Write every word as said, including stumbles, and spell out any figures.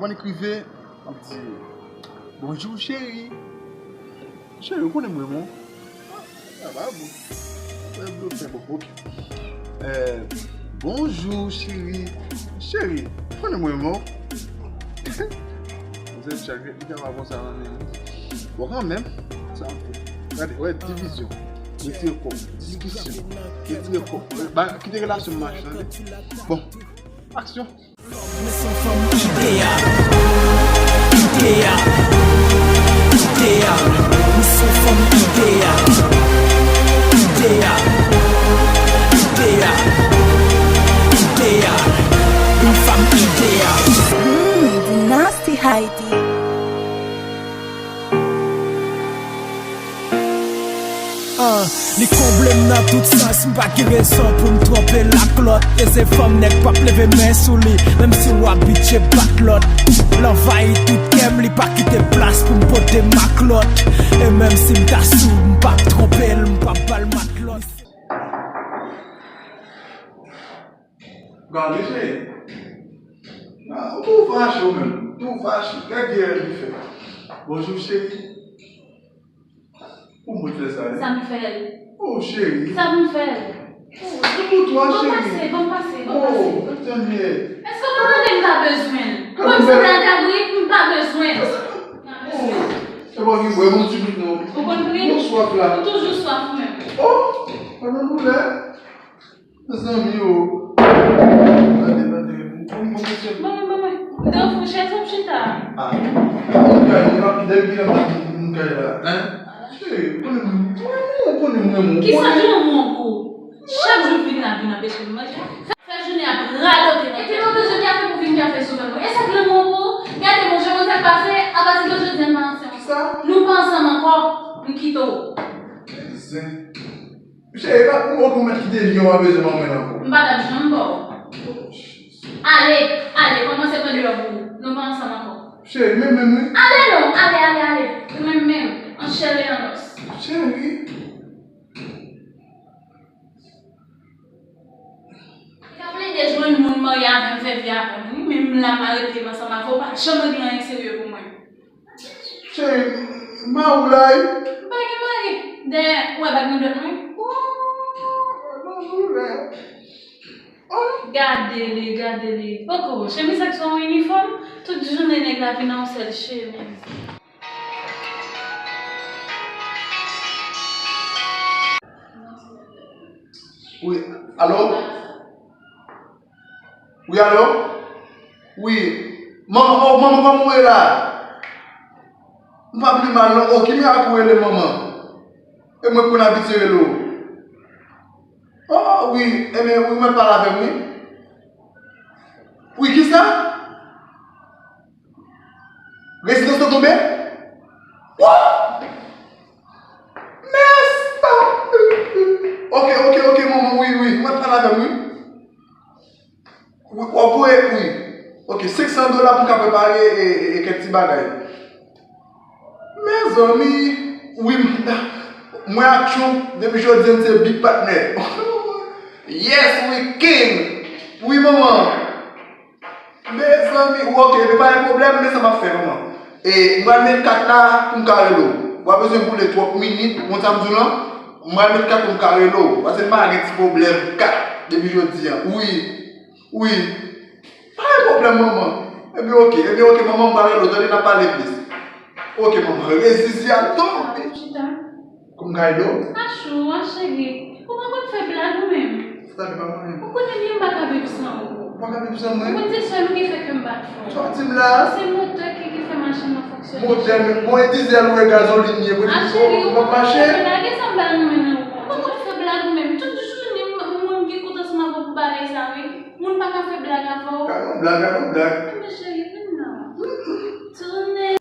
Kòman li k rive, m ap di, "Bonjou, cheri." Cheri, ou konnen m renmen w. Ah, sa va, bon. Mwen blofe, bon, ok. Eh, "Bonjou, cheri." Cheri, ou konnen m renmen w. Mwen se chak li ka va konsa nan men. Bon, kanmenm, sa m fè. Gade, wè, divizyon. Retire kò. Diskisyon. Retire kò. Ba, kite relasyon m mache, tande. Bon, aksyon. Mwen se yon fanm ideyal. Ideyal. Ideyal. Mwen se yon fanm ideyal. Ideyal. Ideyal. Ideyal. Yon fanm ideyal. Mm, Dynasty Heidi. Ah, li konble m nan tout sans, m pa gen rezon pou m twonpe l ak lòt. E se fanm nèg p ap leve men sou li, menm si w abitye bat lòt. L anvayi tout kè m, li pa kite plas pou m pote maklòt. E menm si m ta sou, m p ap twonpe l, m p ap ba l matlòt. Gade, cheri. Ah, ou tou fache ou menm. Tou fache. Gade ki erè li fè. "Bonjou, cheri." Pou mwen fè sa, wi. Sa m fè l? Oh, cheri. Sa m fè l? Oh, se pou twa, cheri. Ban m pase, ban m pase, ban m pase. Oh, mwen tande. Èske w pa tande m ta bezwen l? Mwen se la ta bri, m pa bezwen l. Oh, se pa gen bwè, mwen ti bit non. Ou konn bri? Mwen swaf la. Ou toujou swaf ou menm. Oh, pa nan doulè. Mezanmi o. Tande, tande. Mwen, mwen, mwen, mwen. Mwen te ofri w chèz pou w chita. Ah. Moun kay, moun ap, depi kilè m ap moun kay la, hein? Cheri, ou konnen m, ou konnen m renmen w. Kisa ki lanmou an pou ou? Chak jou w vin la, vin anpeche m manje. Fè, fè jounen ap radote nan tèt ou. Epi w bezwen kafe pou vin kafe sou mwen. E sa k lanmou an pou ou? Gade, monchè, konn sa k pase, apati de jodi a, n pa ansanm. Kisa? Nou pa ansanm ankò, m kite w. Zen. Cheri, e pa pou ou mèt kite li, ou pa bezwen manman ankò. M pa t ap janm ba w. Ale, ale, kòmanse pran deyò pou ou. Nou pa ansanm ankò. Cheri, men menm wi. Ale non, ale, ale, ale. Ou menm menm, an chè e an lòs. Cheri. Li ka plede jwenn moun marye avè m, fè vi avè m, wi, men m la, m arete m ansanm avè w, pa janm regle anyen serye pou mwen. Cheri, m a ou la, wi. M pa gen mari. Dayè, ou wè bag nan dwèt mwen? Ooh, m a ou la. Oh. Gade li, gade li. Poko, chemiz ak sou yon inifòm, tout jounen nèg la vin nan yon sèl chemiz. Wi, alo? Wi, alo? Wi. Manman, oh, manman, kòman w ye la? M pa pi mal, non. Oh, ki mirak ou rele manman? E mwen konn abitye rele w. Oh, wi. Ebyen, wi, mwen pale avè m, wi. Wi, kisa? Rezidans lan tonbe? Wouy! Mèsi! Ok, ok, ok, manman, wi, wi. Mwen pale avè m, wi. Wi, w ap voye, wi. Ok, senk san dola pou m ka prepare e, e, e kèk ti bagay. Mezanmi, wi, m, mwen ak Trump, depi jodi a, n se big partner. Yes, we king! Wi, manman. Mezanmi, ou ok, epi pa gen pwoblèm, men sa m ap fè, manman. E, m pral met kat la pou m ka rele w. Ou pa bezwen boule twòp minit, ou konn sa m di w lan? M pral met kat pou m ka rele w. Paske m pa gen ti pwoblèm kat depi jodi a. Wi, wi. Pa gen pwoblèm, manman. Ebyen, ok, ebyen, ok, manman, m pral rele w, tande, n ap pale plis. Ok, manman, rezizi a tonbe. Chita. Kòm Kaido? Achou, a cheri. Ou pa konn fè blag ou menm. Sa te pa mwen. Ou konnen byen m pa ka viv san ou. Ou pa ka viv san mwen? Ou konn se sèl ou ki fè kè m bat fò. Sa w di m la? Se motè ki, ki fè machin nan fonksyone. Motè, men bon, e dizèl ou e gazolin ye, pou di ou pa mache? Acheri, ou pa konn fè blag, e sa m ba nan men nan ou. Ou pa konn fè blag ou menm. Tout jounen, m, moun ki kontan ansanm avè w pou bagay sa, wi. Moun pa ka fè blag avè w. Gade yon blag, gade yon blag. Anben cheri, vin la. Tounen.